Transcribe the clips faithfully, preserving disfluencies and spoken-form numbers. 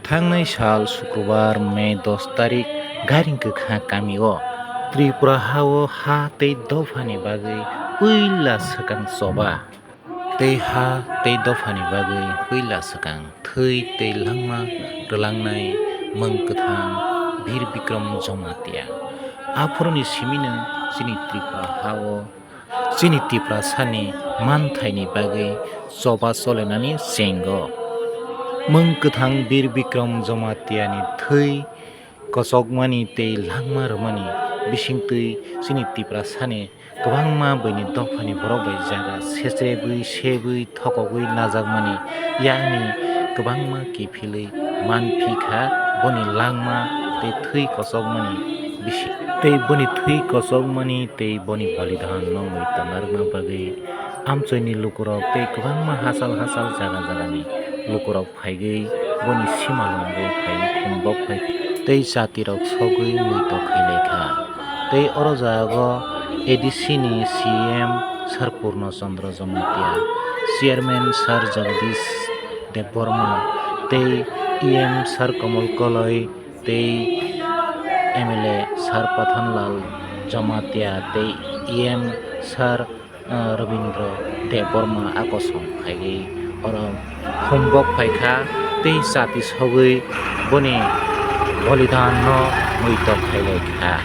Thangnai sal Sukrobar, May dos tarik, Gairing Kwkha kamio Tripura hao ha tei dophani bagwi puila swkang choba. Tei ha tei dophani bagwi puila swkang thwi tei langma rwlangnai mwng kwthang Bir Bikram Jamatia. Aphuruni simino chini Tripura hao chini Tiprasani manthaini bagwi choba cholenani chengo. Mwng kwthang Bir Bikram Jamatiani thwi kochokmani tei langma rwmani bisingtwi chini Tiprasani kwbangma buini dophani borok bai jaga sechrebwi, sebwi, thokogwi najakmani yakni kwbangma kiphilwi manphi kha boni langma tei thwi kochokmani bisi-, tei boni thwi kochokmani tei boni bolidanno mui tongna rwna bagwi amchoini lukurok tei kwbangma hachal hachal jaga jagani lukurok phaigwi boni simalwngo phaiwi khum bok phai tei chatirok sogwi mui tong khailai kha. Tei oro jago A D C ni C M Sir Purno Chandra Jamatia, Chairman Sir Jagadish Debbarma, tei E M Sir Kamal Koloi, tei M L A Sir Pathanlal Jamatia, tei E M Sir ah, Rabindra Debbarma a kosong phaiwi oro khum bok phai kha tei chati sogwi boni bolidanno muitok khailai kha.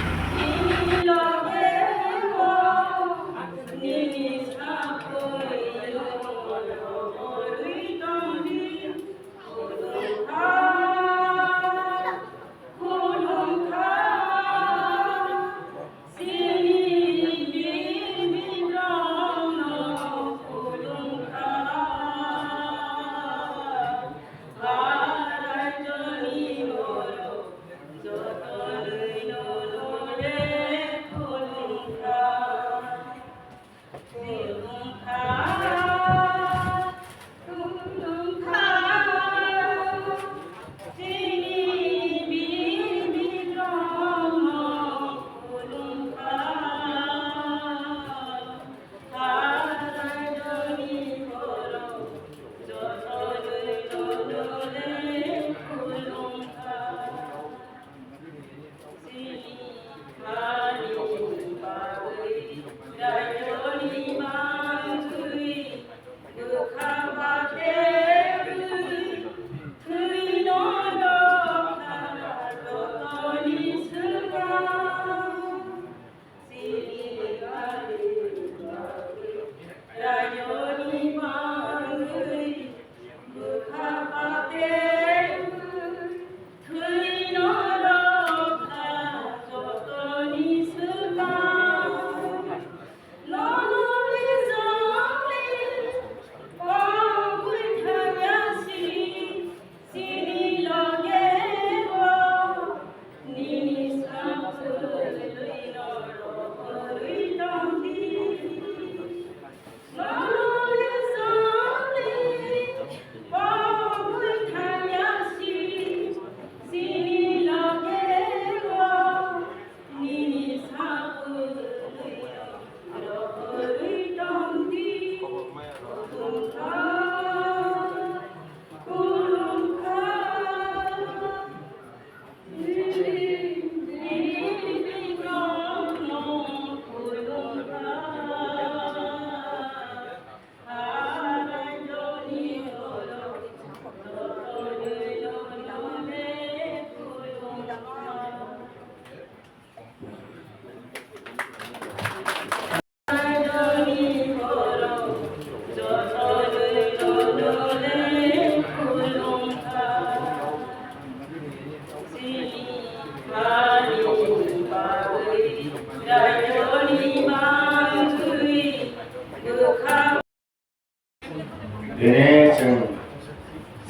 Tini chwng,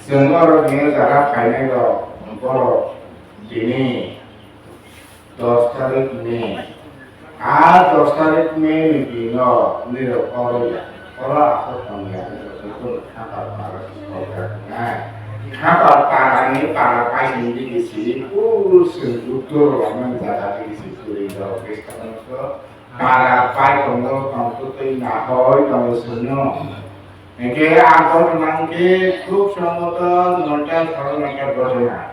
chwng oro bini jaga phainai rok, borok bini dos tarik ni, a dos tarik ni bini o nirok oro ya, oro aswk tong ya, joto khapar para sokjak nai. Khapar para ni para paising bini si, pur chwng uttor rok nang jaga bini si, puri rok, Para pai tongo, tongtwtwi nahoi tongo chwngno. Hingke a ghotona hingke khub somboto noita saro noita ghotona.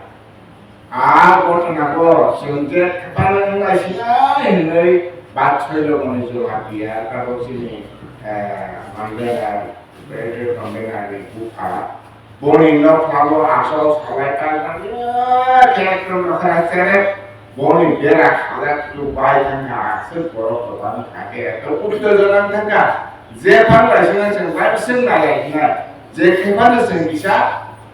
A ghotona bo chwng je khapang naisina hinwi bat soilo moni jora piya, tabo chini, eh, Mandela, Greater Mandela ni bupha. Boni nokha bo asol salai kaijakya, khe ekdom nokha sere. Boni bera khalak tu bai thangkha, aswk borok kwbang thangkhe, ekdom uttejona thangkha. Je phan bai sina chwng bai swng nai lai hinai. Je khe phano chwng kisa,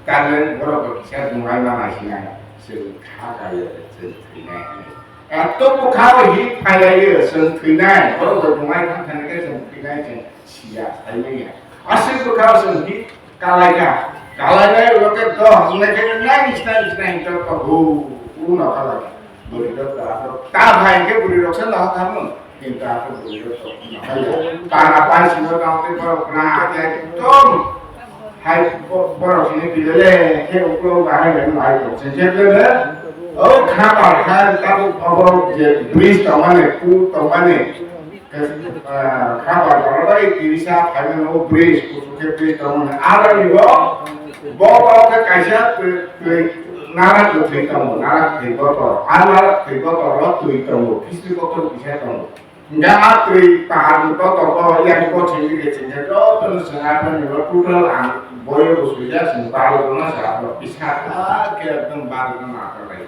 kalen borok bo kisa dungai ma nai hinai. Chwng kha kaiya, chwng thwinai hinai. Ekdom bwkha bo hit phailaio, chwng thwinai. Borok bo dungai thang thangkhe chwng thwinai, chwng siya, saimanya. Aswk bwkha chwng hit kalaikha. Kalainai ulo khe doh, hwnai khe nai sinai sinai hinwi khe hu, hu no kalaikha. Bwrwi rok ta, ta phai khe bwrwi rok se no thamu. Kintu ako bwrwi rok to no khalai. Para pai sino tang te borok na ekdom. Hai bo-, borok sini bilele khe uklo bahai le no hai to. Se je le. O kha ba kha ta bo obo je bridge tongmani, pool tongmani. Khe, ah, kha ba borok bai tirisa phaimani o bridge, kuchuk khe bridge tongmani. Aroni bo, bo, bo khe kaisa twi, twi, nara kwthwi tongo, nara kwthwi botor. A nara kwthwi botor o twi tongo, khisti botor kisa tongo. Hingke a twi pahar ni botor o yang bo chini khe chini khe joto no chwng aphani bo total ang boyo bo suijak chwng baro jona sa abo kisa khe ekdom baro jona aphar lai.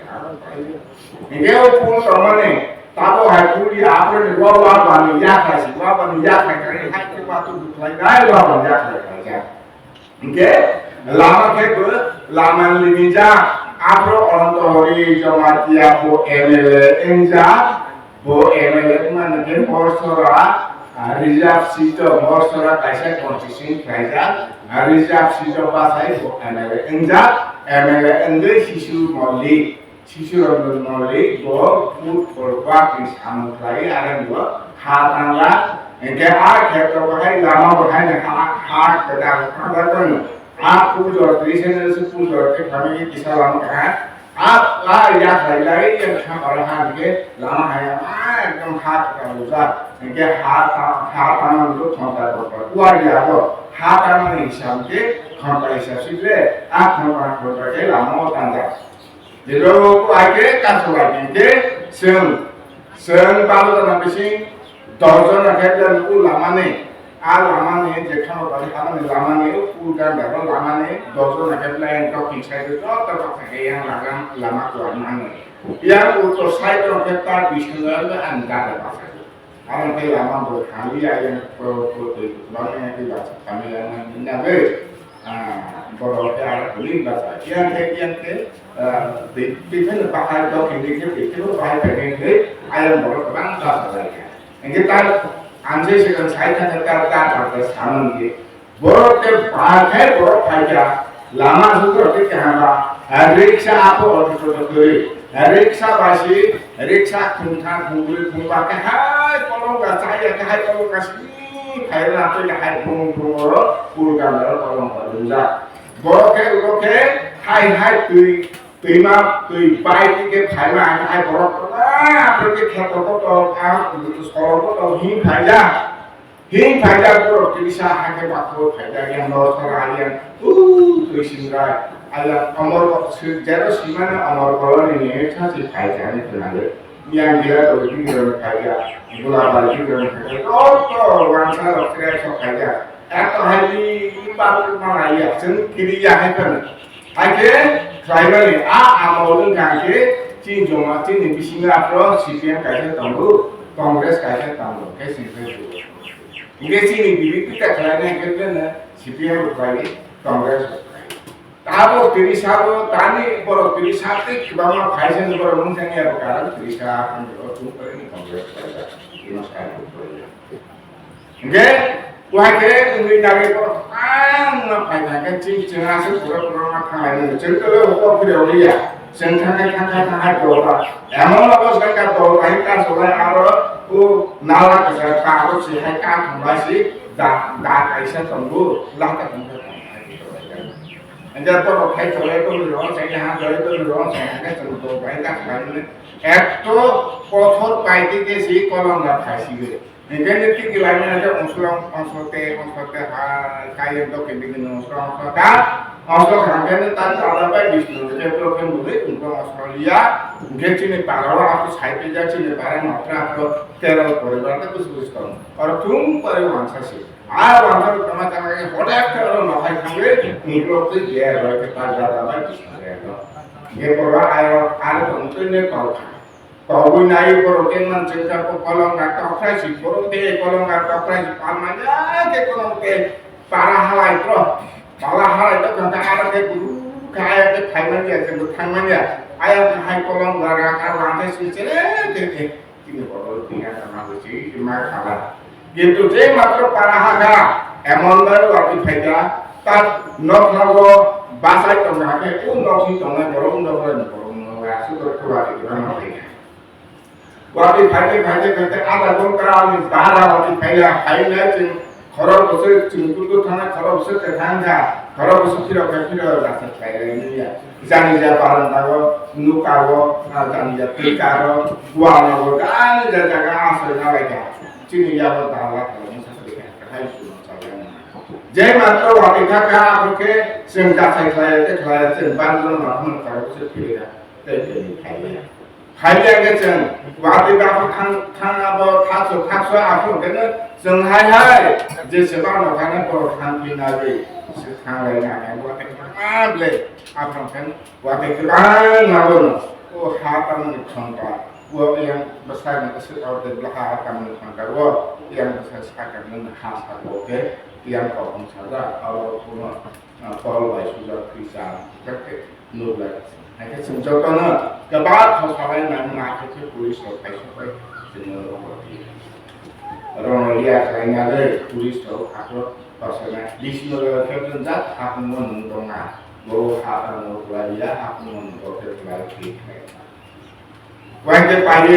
Hingke o phone tongmani, tabo hai puri aphro ni wa, wa bani yakhai si, wa bani yakhai kari hai khe wa tu duklai nai, wa bani yakhai khaijak. Hingke lama khe bo lama ni rijak, aphro Ananta Hari Jamatia bo M L A wngjak, bo M L A wngmani khe Morsora, ah, reserve seat o Morsora kaisa constituency khlaijak, ah, reserve seat o bachai bo M L A wngjak, M L A wngwi Shishu Mollik. Sisirokno noli bo food for work ni samung khlai, arang bo ha tangla. Hingke a kheto bo hai lama bo hai ha, ha kwtal tangla tono. A pujor twi se se pujor khe thani kisa lama kha. A, a ya khlai lai ya kha bara ha hingke lama ha ya ma ekdom ha kwtal ujak. Hingke ha ta, ha tangma bo thonta bo. Uar ya bo ha tangma ni hisab ke thonta hisab sikle a thonta thonta ke lama o tangjak. Jebo ko aike kaso lagi ke seng, seng balo jana bising dos jona khe bela nuku lamani, a lamani je khama bari hamani lamani, u ganda ro lamani dos jona khe bela yang dokin side o joto baksa khe yang lagam lama kuar mani. Yang uttor side o khe ta bising ang ganda baksa. Aro khe lama bo thangwi ayang pro pro twi kwbangma yakwi bachai thangwi yang nang nagwi, ah, borok khe aro kwlwi bachai. Yang khe, yang khe, ah, twi, twi phano bahai dok hwnwi khe twi phano bahai phainai hwnwi ayang borok kwbang bachalaikha. Hwnkhe ta ang je swkang sai thangkha ta ta ta ta samani. Borok tei bai khe borok phaikha, lama aswk borok tei kaham ba, riksa apo auto auto kwrwi, riksa basi, riksa khungthang khungbrwi khungba khe hai kolong ga chaya khe hai kolong ga simi khairok na tei hai bung bung oro pul ganda oro kolong ga ringjak. Borok khe ulo khe hai hai twi twima twi bai twi khe phaima hai borok kwbang khe kheto kotor a solo kotor him phaijak. Hing phaijak borok tisa hakhe bathok phaijak yang no sora yang, uh, twi singrai. Ayang omor ko-, si-, jero simani omor koloni ni sa si phaijak ni khwnale. Yang gila to gila phaijak, gula bai gila phaijak. Joto wansa rok sre sok phaijak. Eto hai ni bathok mana ya, sing kiri ya hai kan. Haikhe khlaimani a amo wngkha khe chini joma chini bisingo aphro C P M kaisa tongo, Congress kaisa tongo, khe singkhe bo. Hingkhe chini B J P ta khlainai khe beno C P M bo khlai, Congress bo khlai. Tabok tini sabo tani borok tini sati kwbangma phaisa ni borok mungsa ni abo karon tini sa ang borok chung khlai ni Congress khlai. Tini sa ang khlai. Hingke, kuhai khe wngwi nagwi borok ang ma phai thangkhe chini chwng aswk borok borok ma thanglai nini. Chwng tole hoko phirogwi ya. Chwng thangkhe thangkhe thangkhe dol ba. Emon obo swkang ka dol bai ka solai aro o nala kwchar ta aro si hai ka thangbai si da, da kaisa tongo. Laka thangkhe thangkhe. Hingke borok khai tole tongwi rong chai ha tole tongwi rong chai hingke chwng dol bai ka khlai nini. Ekto kothor pai tei tei si kolom ga phai si gwi. Hingke ni tiki laimani khe ongsolong, ongsote, ongsote ha, kaiye doke digi no ongsolong, ongsote ha, ongsolong hingke ni tan jada bai Bishnu ni khe pro khe muli ongko Australia, hingke chini para o ako sai pija chini para no tra pro teral poribar ta kusu kusu tong. Oro tung pori wansa si. A wansa tama tama khe hodak khe oro no hai thangwi ongko twi je roi khe tan jada bai Bishnu ni khe no. Hingke poro ayo, are tong twi ne kok. Kogwi nai borok khe man chwngsa ko kolong ga tokthai si borok khe kolong ga tokthai si palmanya khe kolong khe para halai pro. Pala halai to kanta ara khe guru kha aya khe thangmanya chwng thangmanya. Aya khe hai kolong ga ga ka lang khe si chere khe khe. Chini borok khe ya ma si ma khala. Kintu je matro para ha ga emon bar wati phaida ta nok nago basai tong ha khe u nok si tong nai borok u nok bai borok no ga su to wati khe ma khe. Wati phaide, phaide, phaide, adha ghonta ani bara wati phaila, phaila chwng khorok bwswk chwng kutu thangna, khorok bwswk kwthang kha, khorok bwswk phirok kha, phirok rasa khlailai nungya. Jani ja baranda o, nuka o, ah, jani ja twika o, guano o, jani ja jaga asoi nalai kha. Chini yago dala kha, mungsa kwrwi kha, hai suno chalai nang. Je matro wati kha kha, abokhe chwng jasai khlai, tei khlai, chwng bandro ma phano khorok bwswk phirikha, tei tei khlaiya. Hai khe chwng watwi baphang thang, thang abo thakso, thakso aphuru khe chwng hai hai je sebano thangna borok thang phi nagwi se thang lai na khe watwi kwbangma ble aphuru khe watwi kwbang lago no. O ha tamni thangka, o yang bwsai ni se orde bla ha tamni thangka, o yang bwsai sakha nang ha sa ko khe yang kok sajak abo kuno, ah, tol bai sujak twi cha khe. Nuklai. Hai khe chwng jotono kwbang kok salai nang ma khe khe police rok kaisa bai chwngno rohor di. Rono liya khlai nagwi police rok aphuru kochana Bishnu rok khe jat hapungma nung tongna. Bo hapungma kwlai liya hapungma nung khe kwlai khe khai. Wai khe pai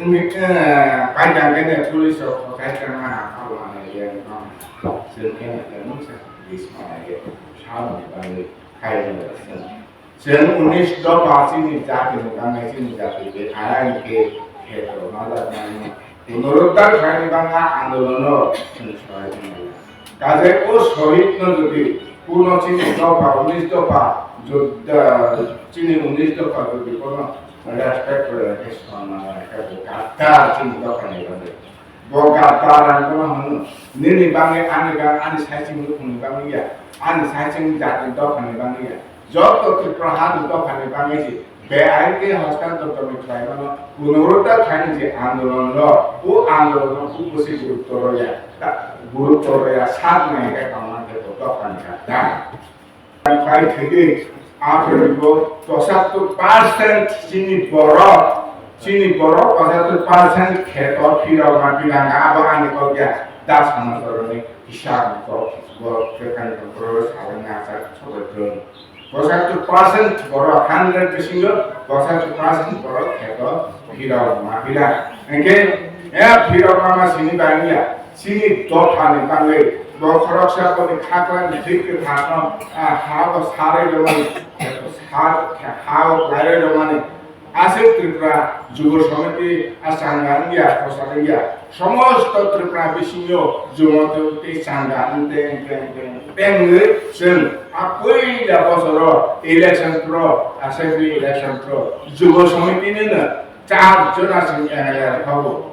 wngwi, eh, pai jang khe police rok kochai tongna hapungma nai liya tong. Chwng khe nung sa police ma nai liya. Sa ni bangwi khai nang. Chwng unis dopha chini jati ni bangwi chini jati behayan khe kheto majak mani punoruddhar khlaini bangma andolono chwng sohai wngnai. Kaje o sohid no jodi kuno chini dopha unis dopha jodi, chini unis dopha jodi kono respect kore khe sonna khe bo gaddar chini dopha ni bangwi. Bo gaddar ang bono hwnwi, nini bangwi ani bang-, ani saichung nukhungni bangwi ya, ani saichung jatni dophani bangwi ya, joto Tripura hani dophani bangwi se beain khe hostantor tongwi khlaimano, punoruddhar khlaini je andolon rok, o andolon rok kubusi gurutto rwya, ta-, gurutto rwya sak nai khe tongma khe bo dophani gaddar. Khai thwgwi aphuru bo pochattor percent chini borok, chini borok pochattor percent kheto phirok ma bilanga abo ani kok ya da sanatoroni hisab kok bo kekani borok salangna asa sobai dun. Pochattor percent borok hundred bisingo pochattor percent borok kheto phirok ma bila. Engke e phirok ma ma sini bangya. Chini dophani bangwi bo khoroksa boni khaklani thwi kwtharno, ah, ha-o sarwi rwmani, sa-, ha-o khlaiwi rwmani. Aswk Tripura Jubo Samiti, ah, changa wngya, kosa wngya. Somosto Tripura bisingo Jubo Samiti changa wngte, wngte, wngte, wngte wngwi chwng a puila bosoro election pro, assembly election pro, Jubo Samiti nino char jona chwng M L A rok phago.